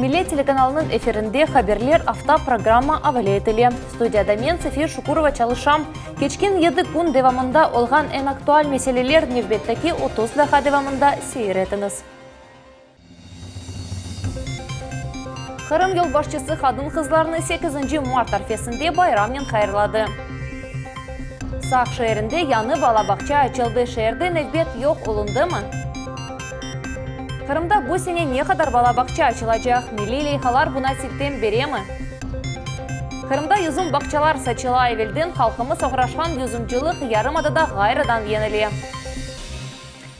Millet telekanalınıñ efirinde Haberler afta programma avale etile. Studiyada men, Safiye Şukurova, çalışam. Keçken yedi kün devamında olğan eñ aktual meseleler nevbetteki 30 daqqa devamında seyir etiñiz. Qırım yolbaşçısı qadın-qızlarnı sekizinci mart arfesinde bayramnen hayırladı. Saq şeerinde yañı bala bağça açıldı, şeerde nevbet yoq olundımı? Qırımda bu sene ne qadar bala bağça açılacaq, milliy leyhalar buna siltem beremi? Qırımda yüzüm bağçalar saçıla, evelden halqımız oğraşqan yüzümcılıq yarımadada ğayrıdan yenile.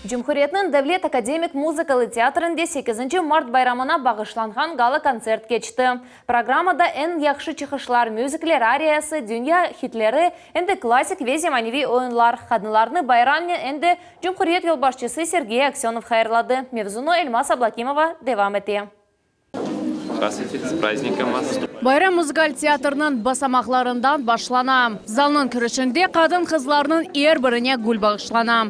Cumhuriyetniñ devlet akademik muzıkalı teatrinde sekizinci mart bayramına bağışlanğan gala-kontsert keçti. Programmada eñ yahşı çıqışlar, müzikler ariyası, dünya hitleri, em de klassik ve zemaneviy oyunlar. Qadınlarnı bayramnen em de cumhuriyet yolbaşçısı Sergey Aksönov hayırladı. Mevzunı Elmaz Ablakimova devam ete. Zdravstvuyte, s prazdnikom vas! Bayram muzıkal teatrniñ basamaqlarından başlana. Zalnıñ kirişinde qadın-qızlarnıñ er birine gül bağışlana.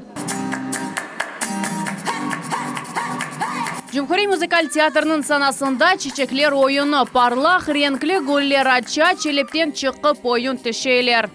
Cumhuriy muzıkal teatrniñ sanasında çiçekler oyunı, parlaq renkli güller aça, çelepten çıqıp oyun tişeyler.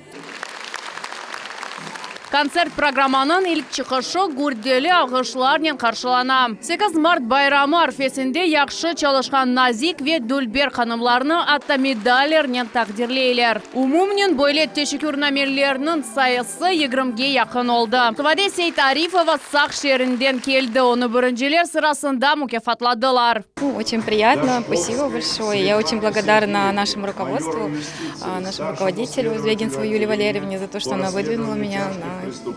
Kontsert programmanıñ ilk çıqışı gürdeli alğışlarnen qarşılana. 8 mart bayramı arfesinde yahşı çalışqan nazik ve dülber hanımlarnı atta medallernen taqdirleyler. Umumen böyle teşekkürnamelerniñ sayısı yigirmige yaqın oldı. Suvade Seytarifova Saq şeerinden keldi, onı birinciler sırasında mukâfatladılar. Oçen priyatno, spasibo bolşoye. Ya oçen blagodarna našemu rukovodstvu, našemu rukovoditelyu Zvягинцевой Юлии Валерьевне za to, çto ona vıdvinula menya na etu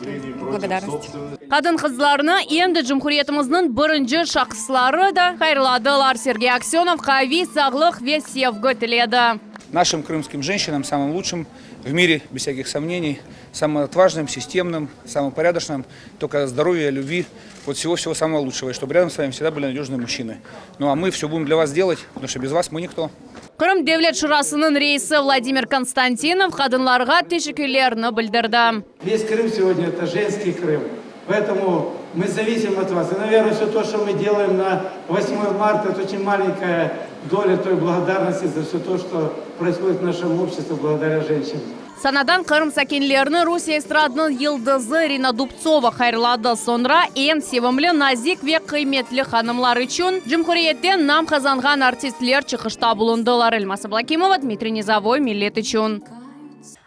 blagodarnost. Qadın-qızlarnı endi cumhuriyetimizniñ birinci şahısları da hayırladılar. Sergey Aksönov qaviy sağlıq ve sevgi tiledi. Našim krımskim jenşinam, samım lutşim v mire, bez vsâkih somneniy, samım otvajnım, sistemnım, samım porâdoçnım, tolko zdorövya, lübvi, vot vsego-vsego samogo lutşego, i ştob râdom s vami vsegda bıli nadöjnıye mujçinı. Nu a mı vsö budem dlâ vas delat, potomu çto bez vas mı nikto. Qırım Devlet Şurasınıñ reisi Vladimir Konstantinov qadınlarğa teşekkürlerini bildirdi. Ves Krım segodnâ eto jenskiy Krım, poetomu mı zavisim ot vas, i, naverno, vsö to, çto mı delayem na vosmoye marta, eto oçen malenkaya dolâ toy blagodarnosti za vsö to, çto proishodit v našem obşçestve blagodarâ jenşinam. Sanadan Qırım sakinlerini Rusiye estradınıñ yıldızı İrina Dubtsova hayırladı. Soñra eñ sevimli, nazik ve qıymetli hanımlar içün cumhuriyette nam qazanğan artistler çıqışta bulundılar. Elmaz Ablakimova, Dmitriy Nizovoy, Millet içün.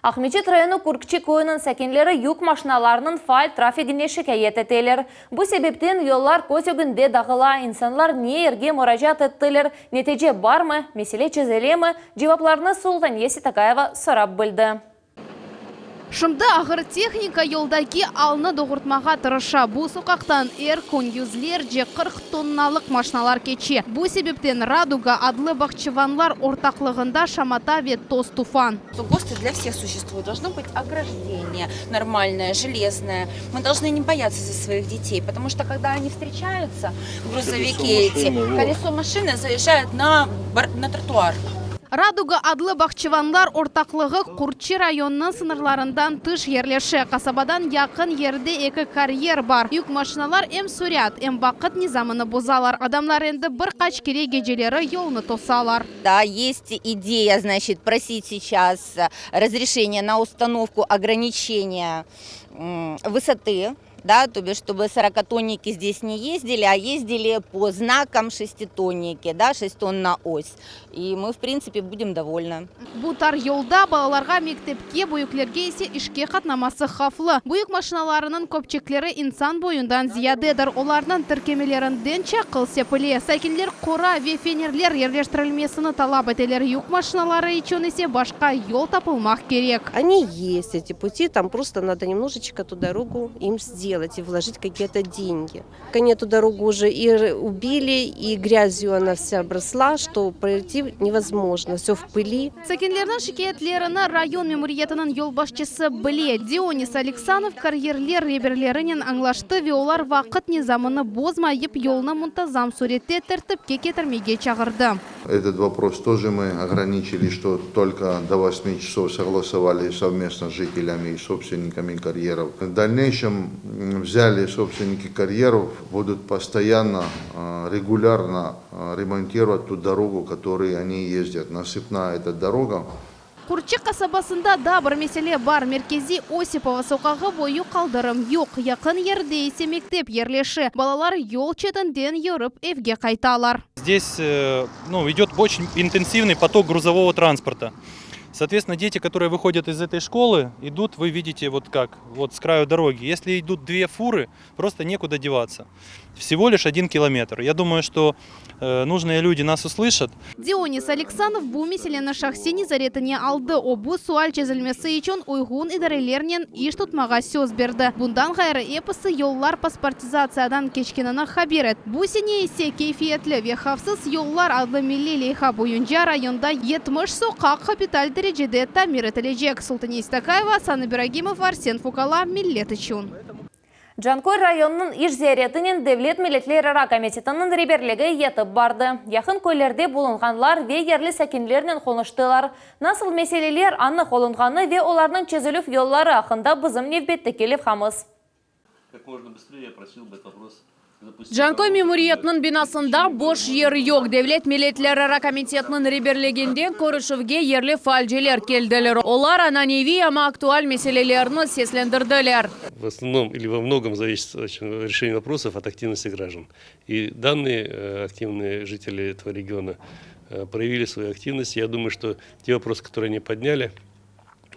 Aqmeçit rayonı Kürkçi köyüniñ sakinleri yük maşinalarınıñ faal trafigine şikâyet eteler. Bu sebepten yollar köz ögünde dağıla. İnsanlar ne yerge muracaat ettiler, netice barmı, mesele çezelemi, cevaplarnı Sultaniye Sitagayeva sorap bildi. Şimdi ağır tehnika yoldaki alnı doğurtmağa tırışa. Bu soqaqtan er kün yüzlerce 40 tonnalıq maşinalar keçe. Bu sebepten Raduga adlı bağçıvanlar ortaqlığında şamata ve toz-tufan. ГОСТы для всех существуют. Должно быть ограждение нормальное, железное. Мы должны не бояться за своих детей, потому что когда они встречаются, грузовики эти, колесо машины заезжает на, на тротуар. Raduga adlı bağçıvanlar ortaqlığı Qurtçı rayonınıñ sıñırlarından tış yerleşe. Qasabadan yaqın yerde eki karyer bar. Yük maşinalar em sürat, em vaqıt nizamını bozalar. Adamlar endi bir qaç kere geceleri yolnı tosalar. Да, есть идея, значит, просить сейчас разрешение на установку ограничения высоты, да, то бишь, чтобы сорокатонники здесь не ездили, а ездили по знакам шеститонники, да, 6 тонн на ось. И мы, в принципе, будем довольны. Bu tar yolda balalarğa mektepke, büyüklerge ise işke qatnaması havflı. Büyük maşinalarınıñ köpçekleri insan boyundan ziyadedir. Olarnıñ tirkemelerinden çaqıl sepile. Sakinler qora ve fenerler yerleştirilmesini talap eteler, yük maşinaları içün ise başqa yol tapılmaq kerek. Они есть, эти пути, там просто надо немножечко ту дорогу им сделать и вложить какие-то деньги. Они эту дорогу уже и убили, и грязью она вся обросла, что пройти невозможно, все в пыли. Sakinlerniñ şikâyetlerini rayon memuriyetiniñ yolbaşçısı bile. Dionis Aleksanov karyerler reberlerinen añlaştı ve olar vaqıt nizamını bozmayıp, yolnı muntazam sürette tertipke ketirmege çağırdı. Этот вопрос тоже мы ограничили, что только до 8 часов согласовали совместно с жителями и собственниками карьеров. В дальнейшем взяли собственники карьеров, будут постоянно, регулярно ремонтировать ту дорогу, которой они ездят. Насыпная эта дорога. Qurtçıq qasabasında daa bir mesele bar, merkeziy Osipova soqağı boyu qaldırım yoq, yaqın yerde ise mektep yerleşe, balalar yol çetinden yürip evge qaytalar. Здесь, ну, идет очень интенсивный поток грузового транспорта. Соответственно, дети, которые выходят из этой школы, идут, вы видите, вот как, вот с краю дороги. Если идут две фуры, просто некуда деваться. Всего лишь один километр. Я думаю, что э, нужные люди нас услышат. Dionis Aleksanov bu meseleni şahsiy nezaretine aldı. O, bu sual çezilmesi içün uyğun idarelernen iş tutmağa söz berdi. Bundan ğayrı, episi yollar pasportizatsiyadan keçkenini haber etti. Bu sene ise Keyfiyetli ve havfsız yollar adlı milliy leyha boyunca rayonda 70 soqaq kapital derecede tamir etilecek. Sultane İstakayeva, Asan İbragimov, Arsen Fukala, Millet içün. Canköy rayonınıñ iş ziyaretinen Devlet milletlerara komitetiniñ reberligi yetip bardı. Yaqın köylerde bulunğanlar ve yerli sakinlernen qonuştılar. Nasıl meseleler anıq olunğanı ve olarnıñ çezilüv yolları aqqında bizim nevbetteki levhamız. Canköy memuriyetiniñ binasında boş yer yoq. Devlet milletlerara komitetiniñ reberliginden körüşüvge yerli faalciler keldiler. Olar ananeviy, amma aktual meselelerni seslendirdiler. В основном или во многом зависит решение вопросов от активности граждан. И данные активные жители этого региона проявили свою активность. Я думаю, что те вопросы, которые они подняли,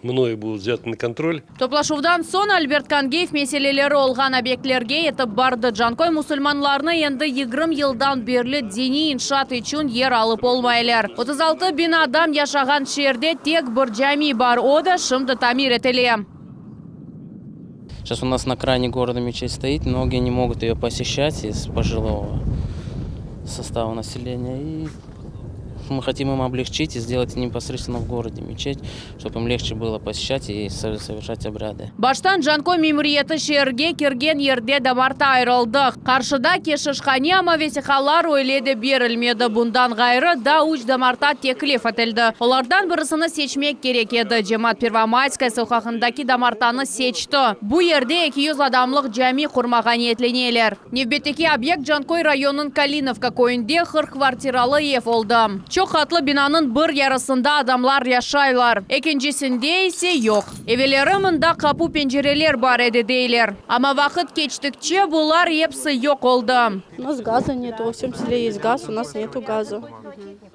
мною будут взяты на контроль. Toplaşuvdan soñ Albert Kangiyev meseleleri olğan obyektlerge yetip bardı. Canköy musulmanlarını endi 20 yıldan berli diniy inşaat içün yer alıp olmaylar. 36 biñ adam yaşağan şeerde tek bir cami bar, o da şimdi tamir etile. Сейчас у нас на окраине города мечеть стоит, многие не могут ее посещать из пожилого состава населения. И мы хотим им облегчить и сделать непосредственно в городе мечеть, чтобы им легче было посещать и совершать обряды. Baştan Canköy memuriyeti şeerge kirgen yerde damartı ayırıldı. Qarşıda keşişhane, amma vesiqalar öyle de berilmedi. Bundan ğayrı daa üç damartı teklif etildi. Olardan birisini seçmek kerek edi. Cemaat Pervomayskaya soqağındaki damartanı seçti. Bu yerde 200 adamlıq cami qurmağa niyetleneler. Nevbetteki obyekt Canköy rayonınıñ Kalinovka köyünde 40 kvartiralı ev oldı. Çoq qatlı binanıñ bir yarısında adamlar yaşaylar. Ekincisinde ise yoq. Evelleri mında qapu pencereler bar edi deyler. Amma vaqıt keçtikçe bular episi yoq oldı. У нас газа нету, во всем селе есть газ, у нас нету газа.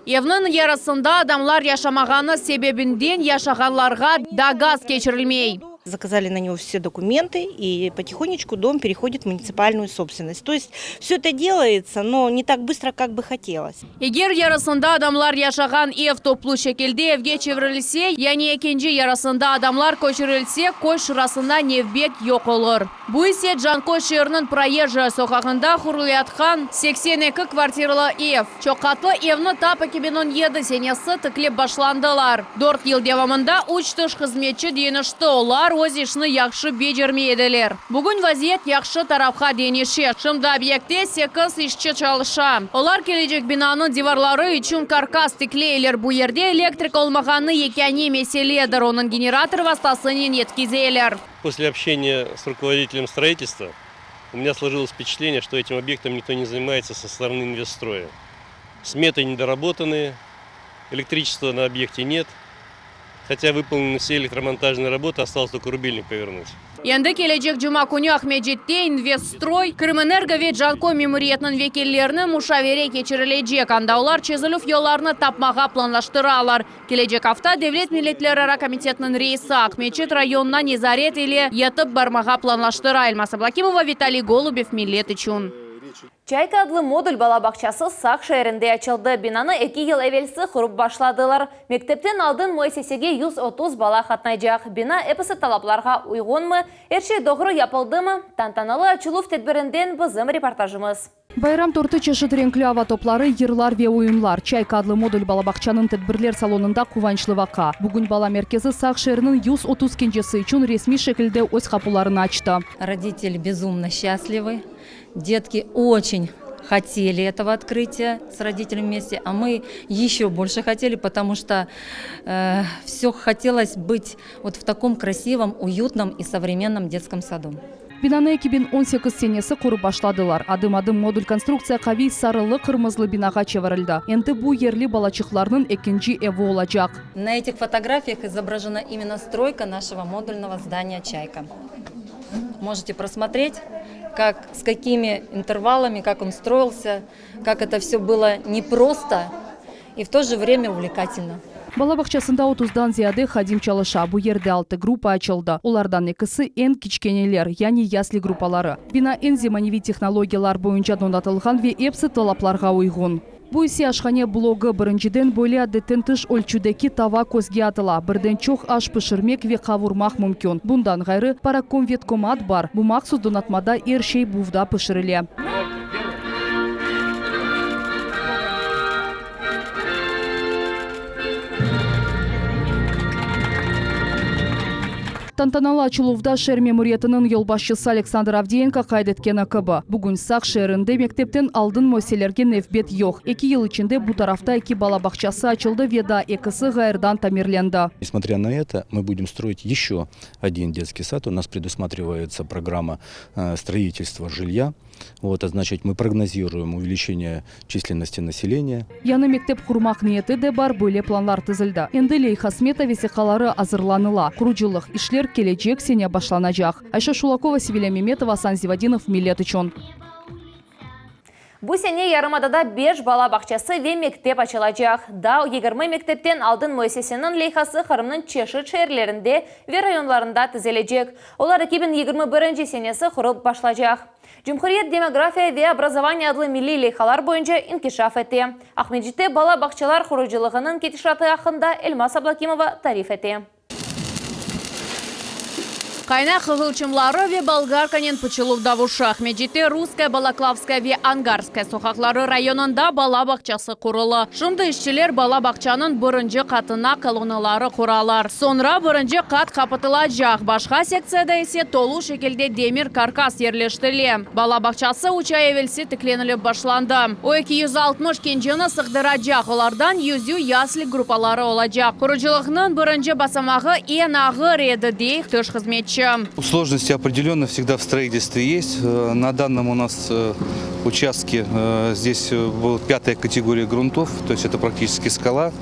Evniñ yarısında adamlar yaşamağanı sebebinden yaşağanlarğa da gaz keçirilmey. Заказали на него все документы, и потихонечку дом переходит в муниципальную собственность. То есть все это делается, но не так быстро, как бы хотелось. Eger yarısında adamlar yaşağan ev toplu şekilde evge çevirilse, yani ekinci yarısında adamlar köçürilse, köy şurasında nevbet yoq olur. Bu ise Canköy şeeriniñ Proyejjaya soqağında qurulayatqan 82 kvartiralı ev. Çoq qatlı evni tap 2017 senesi tiklep başlandılar. 4 yıl devamında üç tış hızmetçi deñişti. Olar öz işini yahşı becermey ediler. Bugün vaziyet yahşı tarafqa deñişe. Şimdi obyektte 8 işçi çalışa. Olar kelecek binanıñ divarları içün karkas tikleyler. Bu yerde elektrik olmağanı yekâne meseledir. Onı generator vastasınen yetkizeler. После общения с руководителем строительства у меня сложилось впечатление, что этим объектом никто не занимается со стороны инвестстроя. Сметы недоработанные, электричества на объекте нет, хотя выполнены все электромонтажные работы, осталось только рубильник повернуть. Endi kelecek cuma künü Aqmescitte Investstroy, Krımenergo ve Canköy memuriyetiniñ vekilleriniñ muşavere keçirilecek. Anda olar çezilüv yollarını tapmağa planlaştıralar. Kelecek afta Devlet milletlerara komitetiniñ reisi Aqmescit rayonına nezaret ile yetip barmağa planlaştıra. Elmaz Ablakimova, Vitaliy Golubev, Millet içün. Çayka adlı modul bala bağçası Saq şeerinde açıldı. Binanı 2 yıl evelsi qurıp başladılar. Mektepten aldın müessisege 130 bala qatnaycaq. Bina episi talaplarğa uyğunmı? Er şey doğru yapıldımı? Tantanalı açıluv tedbirinden bizim reportajımız. Bayram tortı çeşit renkli ava topları, yırlar ve oyunlar. Çayka adlı modul bala bağçanıñ tedbirler salonında quvançlı vaqia. Bugün bala merkezi Saq şeeriniñ 130 kencesi içün resmiy şekilde öz qapularını açtı. Родители безумно счастливы. Детки очень хотели этого открытия с родителями вместе, а мы еще больше хотели, потому что э, все хотелось быть вот в таком красивом, уютном и современном детском саду. Binanı 2018 senesi qurıp başladılar. Adım-adım modul konstruktsiya qaviy sarılı-qırmızılı binağa çevirildi. Endi bu yerli balaçıqlarnıñ ekinci evi olacaq. На этих фотографиях изображена именно стройка нашего модульного здания Чайка. Можете просмотреть, как, с какими интервалами, как он строился, как это все было непросто и в то же время увлекательно. Bala bağçasında otuzdan ziyade hadim çalışa. Bu yerde altı gruppa açıldı. Olardan ekisi eñ kiçkeneler, yani yasli gruppaları. Bina eñ zemaneviy tehnologiyalar boyunca donatılğan ve epsi talaplarğa uyğun. Bu ise aşhane blogı. Birinciden, böyle adetten tış ölçüdeki tava közge atıla, birden çoq aş pişirmek ve qavurmaq mümkün. Bundan ğayrı, parokonvetkomat bar, bu mahsus donatmada er şey buvda pişirile. Tantanalı açıluvda şeer memuriyetiniñ yolbaşçısı Aleksandr Ovdiyenko qayd etkeni kibi, bugün Saq şeerinde mektepten aldın müessiselerge nevbet yoq. Eki yıl içinde bu tarafta eki bala bağçası açıldı ve daa ekisi ğayrıdan tamirlendi. Nesmotrя на это, мы будем строить еще один детский сад. У нас предусматривается программа строительства жилья. Вот, а значит, мы прогнозируем увеличение численности населения. Yañı mektep qurmaq niyeti de bar, böyle planlar tizildi. Endi leyha-smeta vesiqaları azırlanıla. Qurucılıq işler kelecek sene başlanacaq. Ayşe Şulakova, Sevilâ Memetova, Asan Zivadinov, Millet içün. Bu sene yarımadada beş bala bağçası ve mektep açılacaq. Daa 20 mektepten aldın müessiseniñ leyhası Qırımnıñ çeşit şeerlerinde ve rayonlarında tizilecek. Olar 2021 senesi qurup başlacaq. Cumhuriyet Demografiya ve obrazovaniye adlı milliy leyhalar boyunca inkişaf ete. Aqmescitte bala bağçalar qurucılığınıñ ketişatı aqqında Elmaz Ablâkimova tarif ete. Qaynaq qığılçımları ve bolgarkanen pıçıluv davuşı Aqmescitte Russkaya, Balaklavskaya ve Angarskaya soqaqları rayonında bala bağçası qurula. Şimdi işçiler bala bağçanıñ birinci qatına kolonnaları quralar. Soñra birinci qat qapatılacaq, başqa sektsiyada ise tolu şekilde demir karkas yerleştirile. Bala bağçası üç ay evelsi tiklenilip başlandı. O, 260 kenceni sığdıracaq, olardan yüzü yasli gruppaları olacaq. Qurucılıqnıñ birinci basamağı eñ ağır edi, dey tış hızmetçi. Сложности определенно всегда в строительстве есть. На данном у нас участке здесь была пятая категория грунтов, то есть это практически скала.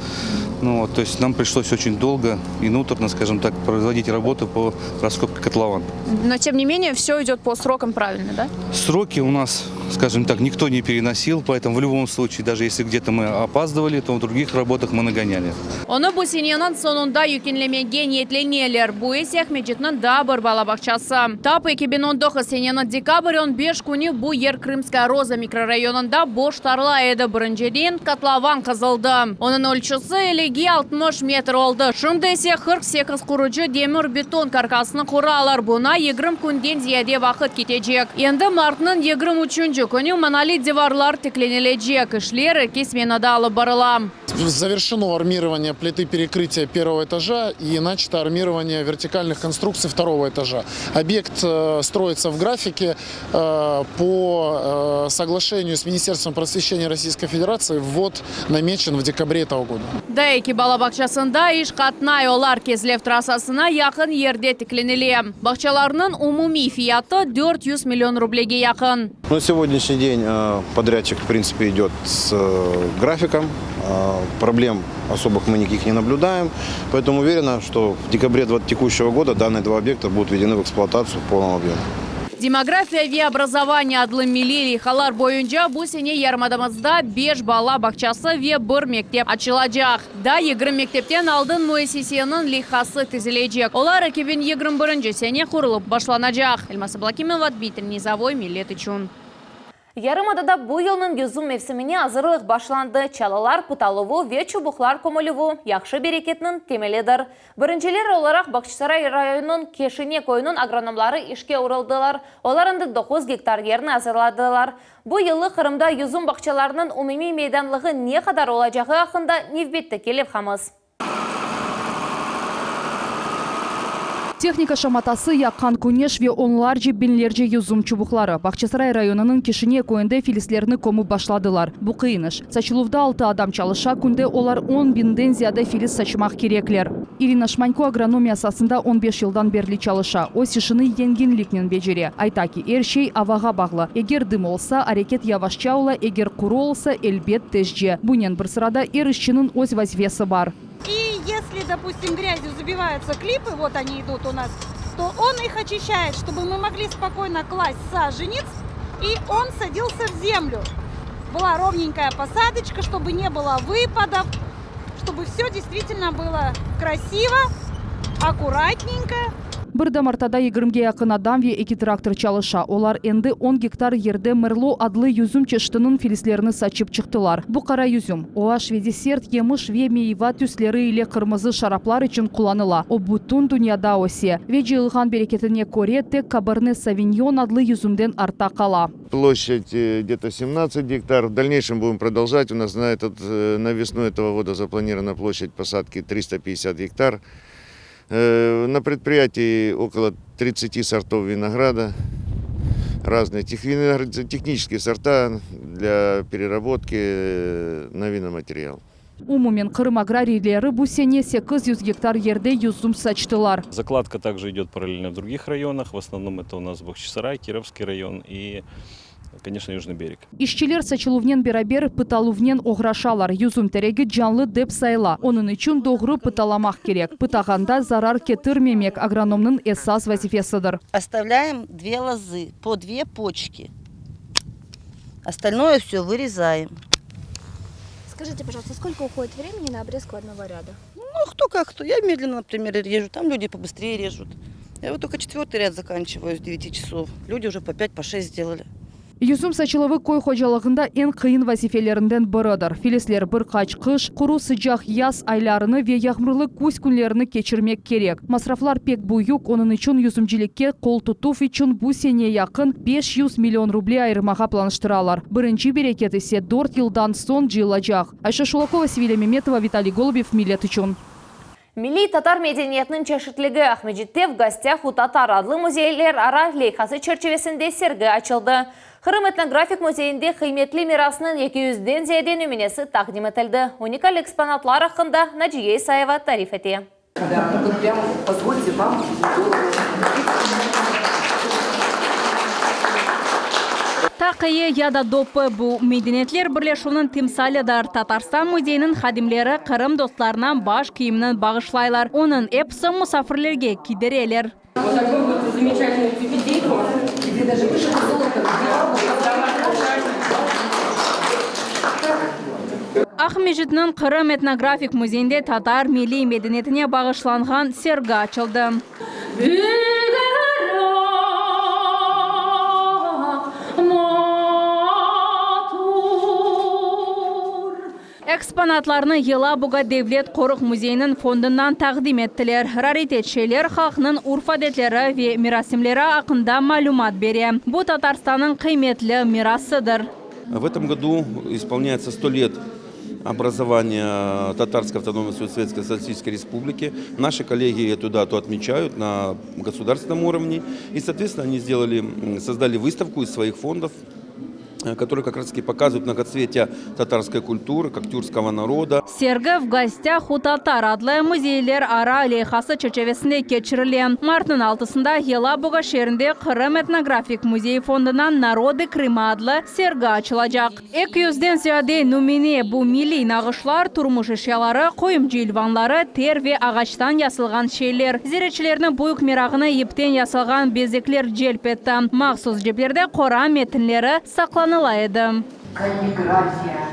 Ну, вот, то есть нам пришлось очень долго и муторно, скажем так, производить работу по раскопке котлована. Но, тем не менее, все идет по срокам правильно, да? Сроки у нас, скажем так, никто не переносил, поэтому в любом случае, даже если где-то мы опаздывали, то в других работах мы нагоняли. Onı bu seneniñ soñunda yekünlemege niyetleneler. Bu ise Aqmescitniñ daa bir bala bağçası. Tap 2019 seneniñ dekabr 15 künü bu yer Krımskaya Roza mikrorayonında boş tarla edi. Birinciden kotlovan qazıldı. Onıñ ölçüsi ellige 60 metr oldı. Şimdi ise 48 qurucı demir beton karkasını quralar. Buña 20 künden ziyade vaqıt ketecek. Endi martnıñ 23 künü monolit divarlar tiklenilecek. İşler eki smenada alıp barıla. Завершено армирование плиты перекрытия первого этажа и начато армирование вертикальных конструкций второго этажа. Объект э, строится в графике э, по э, соглашению с Министерством просвещения Российской Федерации. Ввод намечен в декабре этого года. Daa eki bala bağçasında iş qatnay, olar Kezlev trassasına yaqın yerde tiklenile. Bağçalarnıñ umumiy fiyatı 400 million rublege yaqın. На сегодняшний день э, подрядчик, в принципе, идет с э, графиком. Э, Проблем особых мы никаких не наблюдаем. Поэтому уверена, что в декабре 20 текущего года данные два объекта будут введены в эксплуатацию в полном объеме. Demografiya ve obrazovaniye adlı milliy leyhalar boyunca bu sene yarımadamızda 5 bala bağçası ve bir mektep açılacaq. Daa 20 mektepten aldın müessiseniñ leyhası tizilecek. Olar 2021 sene qurulıp başlanacaq. Elmaz Ablâkimova, Dmitriy Nizovoy, Millet içün. Yarımadada bu yılnıñ yüzüm mevsimine azırlıq başlandı. Çalılar pıtaluvı ve çubuqlar kömülüvi yahşı bereketniñ temelidir. Birinciler olaraq Bağçasaray rayonınıñ Keşine köyüniñ agronomları işke uruldılar. Olar endi 9 gektar yerni azırladılar. Bu yılı Qırımda yüzüm bağçalarınıñ umumiy meydanlığı ne qadar olacağı aqqında nevbetteki levhamız. Tehnika şamatası, yaqqan küneş ve onlarce, biñlerce yüzüm çubuqları. Bağçasaray rayonınıñ Kişine köyünde filislerni kömüp başladılar. Bu qıyın iş. Saçıluvda altı adam çalışa, künde olar on biñden ziyade filis saçmaq kerekler. İrina Şmanko agronomiya saasında on beş yıldan berli çalışa. Öz işini yenginliknen becere. Ayta ki, er şey avağa bağlı. Eger dım olsa, areket yavaşça ola, eger quru olsa, elbet, tezce. Bunen bir sırada er işçiniñ öz vazifesi bar. И если, допустим, грязью забиваются клипы, вот они идут у нас, то он их очищает, чтобы мы могли спокойно класть саженец, и он садился в землю. Была ровненькая посадочка, чтобы не было выпадов, чтобы все действительно было красиво, аккуратненько. Bir damartada yigirmige yaqın adam ve eki traktor çalışa. Olar endi on gektar yerde Merlo adlı yüzüm çeşitiniñ filislerini saçıp çıqtılar. Bu qara yüzüm, o aş ve desert, yemiş ve meyva tüsleri ile qırmızı şaraplar içün qullanıla. O bütün dünyada öse ve cıyılğan bereketine köre tek Kaberne Sovinyon adlı yüzümden artta qala. Площадь где-то 17 гектар. В дальнейшем будем продолжать. У нас на этот, на весну этого года запланирована площадь посадки 350 гектар. На предприятии около 30 сортов винограда. Разные технические сорта для переработки на виноматериал. Umumen Qırım agrariyleri bu sene 800 gektar yerde yüzüm saçtılar. Закладка также идет параллельно в других районах. В основном это у нас Бахчисарай, Кировский район и, конечно, Южный берег. İşçiler saçıluvnen beraber pıtaluvnen oğraşalar. Yüzüm teregi canlı dep sayıla. Onıñ içün doğru pıtalamaq kerek. Pıtağanda zarar ketirmemek agronomnıñ esas vazifesidir. Оставляем две лозы, по две почки. Остальное все вырезаем. Скажите, пожалуйста, сколько уходит времени на обрезку одного ряда? Ну, кто как кто. Я медленно, например, режу, там люди побыстрее режут. Я вот только четвертый ряд заканчиваю с 9 часов. Люди уже по 5, по 6 сделали. Yüzüm saçıluvı köy hocalığında eñ qıyın vazifelerinden biridir. Filisler bir qaç qış, quru sıcaq yaz aylarını ve yağmurlı küz künlerini keçirmek kerek. Masraflar pek büyük, onıñ içün yüzümcilikke qol tutuv içün bu sene yaqın 500 million ruble ayırmağa planlaştıralar. Birinci bereket ise dört yıldan soñ cıyılacaq. Ayşe Şulakova, Sevilya Memetova, Vitaliy Golubev, Millet içün. Milliy tatar medeniyetiniñ çeşitligi Aqmescitte V gostâh u tatar adlı müzeylerara leyhası çerçivesinde sergi açıldı. Qırım etnografik müzeyinde qıymetli mirasnıñ eki yüzden ziyade nümünesi taqdim etildi. Unikal eksponatlar aqqında Naciye İsayeva tarif ete. Taqiye ya da dopı, bu medeniyetler birleşüvniñ timsalidir. Tatarstan müzeyiniñ hadimleri Qırım dostlarına baş kiyimini bağışlaylar. Onıñ episi musafirlerge kiydireler. Aqmescitniñ Qırım etnografik müzeyinde tatar milliy medeniyetine bağışlanğan sergi açıldı. Eksponatlarnı Yelabuga devlet qoruq müzeyiniñ fondundan taqdim ettiler. Raritet şeyler halqnıñ urf-adetleri ve merasimleri aqqında malümat bere. Bu Tatarstannıñ qıymetli mirasıdır. В этом году исполняется 100 лет образования Татарской автономной Советской Социалистической Республики. Наши коллеги эту дату отмечают на государственном уровне. И, соответственно, они сделали, создали выставку из своих фондов, которые как раз таки показывают многоцветие татарской культуры, как тюркского народа. Sergi V gostâh u tatar adlı müzeylerara leyhası çerçivesinde keçirile. Martnıñ altısında Yelabuga şeerinde Qırım etnografik müzeyi fondundan Народы Крыма adlı sergi açılacaq. Eki yüzden ziyade nümüne, bu milliy nağışlar, turmuş eşyaları, qoyumcı ilvanları, ter ve ağaçtan yasılğan şeyler. Ziyaretçilerniñ büyük merağını yipten yasalğan bezekler celp etti. Mahsus ceplerde Qoran metinleri saqlanıla edi. Kalligrafiya.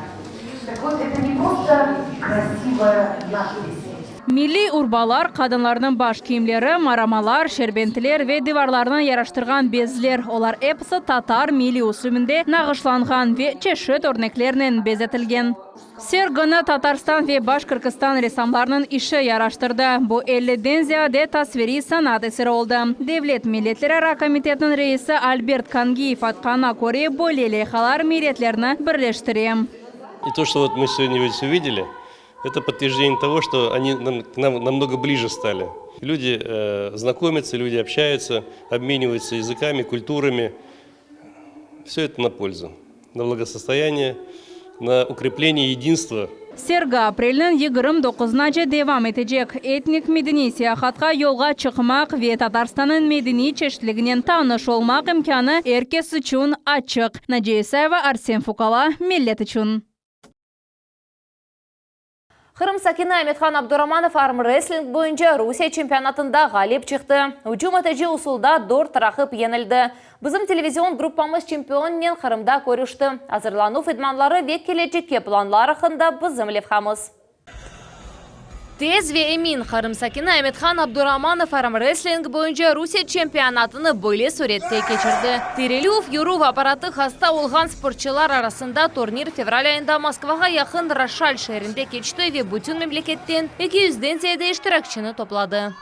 Tak vot, eto ne prosto krasivaya nadpis. Milliy urbalar, qadınlarnıñ baş kiyimleri, maramalar, şerbentiler ve divarlarnı yaraştırğan bezler, olar episi tatar milliy üslübinde nağışlanğan ve çeşit örneklernen bezetilgen. Sergini Tatarstan ve Başqırqıstan ressamlarınıñ işi yaraştırdı. Bu elliden ziyade tasviriy sanat eseri oldı. Devlet milletlerara komitetiniñ reisi Albert Kangiyev aytqanına köre, böyle leyhalar milletlerni birleştire. И то, что вот мы сегодня здесь увидели, это подтверждение того, что они нам, к нам намного ближе стали. Люди э, знакомятся, люди общаются, обмениваются языками, культурами. Все это на пользу, на благосостояние, на укрепление единства Sergi aprelniñ 29-nace devam etecek. Etnik medeniy seyahatqa yolğa çıqmaq ve Tatarstannıñ medeniy çeşitliginen tanış olmaq imkânı er kes içün açıq. Naciye İsayeva, Arsen Fukala, Millet içün. Qırım sakini Amethan Abduramanov armrestling boyunca Rusiye çempionatında ğalip çıqtı. Ücüm etici usulda dört raqip yeñildi. Bizim televizion gruppamız çempionnen Qırımda körüşti. Azırlanuv idmanları ve kelecekke planlar aqqında bizim levhamız. Tez ve emin, Qırım sakini Amethan Abduramanov armrestling boyunca Rusiye çempionatını böyle sürette keçirdi. Tirilüv, yürüv apparatı hasta olğan sportçılar arasında turnir fevral ayında Moskvağa yaqın Roşal şeerinde keçti ve bütün memleketten eki yüzden ziyade iştirakçini topladı.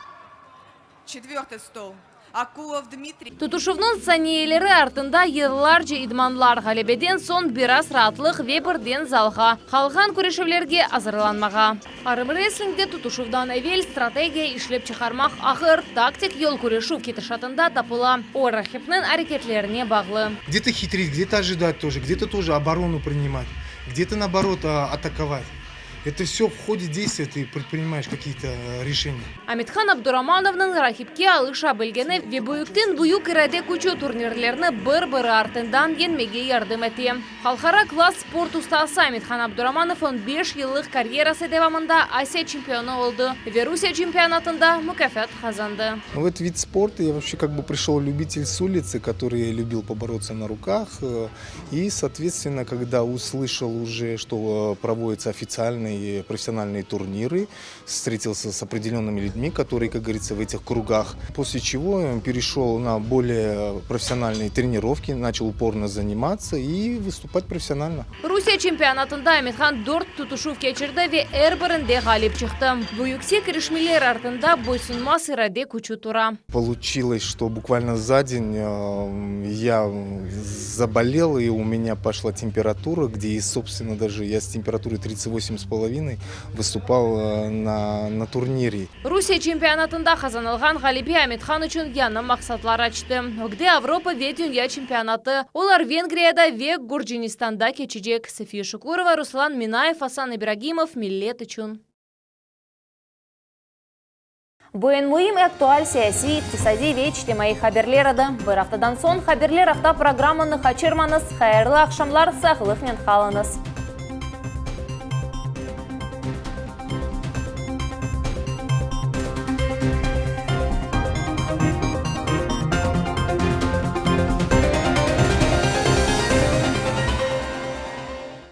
Çetvertıy stol. Akulov Dmitriy. Tutuşuvnıñ saniyeleri artında yıllarca idmanlar, ğalebeden soñ biraz raatlıq ve birden zalğa, qalğan küreşüvlerge azırlanmağa. Armreslingde tutuşuvdan evel strategiya işlep çıqarmaq ağır, taktik yol küreşüv ketişatında tapıla, o raqipniñ areketlerine bağlı. Gde-to hitrit, gde-to ojidать тоже, gde-to тоже оборону принимать, gde-to naoborot atakovать. Это все в ходе действия ты предпринимаешь какие-то решения. Amethan Abduramanovnıñ raqipke alışa bilgeni ve büyükten büyük irade küçü turnirlerni bir-biri artından yeñmege yardım ete. Halqara klass sport ustası Amethan Abduramanov on beş yıllıq karyerası devamında Asiya çempionı oldı ve Rusiye çempionatında mukâfat qazandı. В этот вид спорта я вообще как бы пришел любитель с улицы, который любил побороться на руках. И, соответственно, когда услышал уже, что проводятся официальные профессиональные турниры, встретился с определенными людьми, которые, как говорится, в этих кругах. После чего перешел на более профессиональные тренировки, начал упорно заниматься и выступать профессионально. Rusiye çempionatında Amethan dört tutuşuv keçirdi ve er birinde ğalip çıqtı. Bu yüksek irişmeler artında boysunmaz irade küçü tura. Получилось, что буквально за день я заболел, и у меня пошла температура, где и, собственно, даже я с температурой 38,5 выступал на, на турнире. Rusiye çempionatında qazanılğan ğalebe Amethan içün yañı maqsatlar açtı. Ögde Avropa ve dünya çempionatı. Olar Vengriyada ve Gürcistanda keçecek. Safiye Şukurova, Ruslan Minayev, Asan İbragimov, Millet içün. Bu eñ müim aktual siyasiy, iqtisadiy ve içtimaiy haberler edi. Bir aftadan soñ Haberler afta programmanı qaçırmañız. Hayırlı aqşamlar, sağlıqnen qalıñız.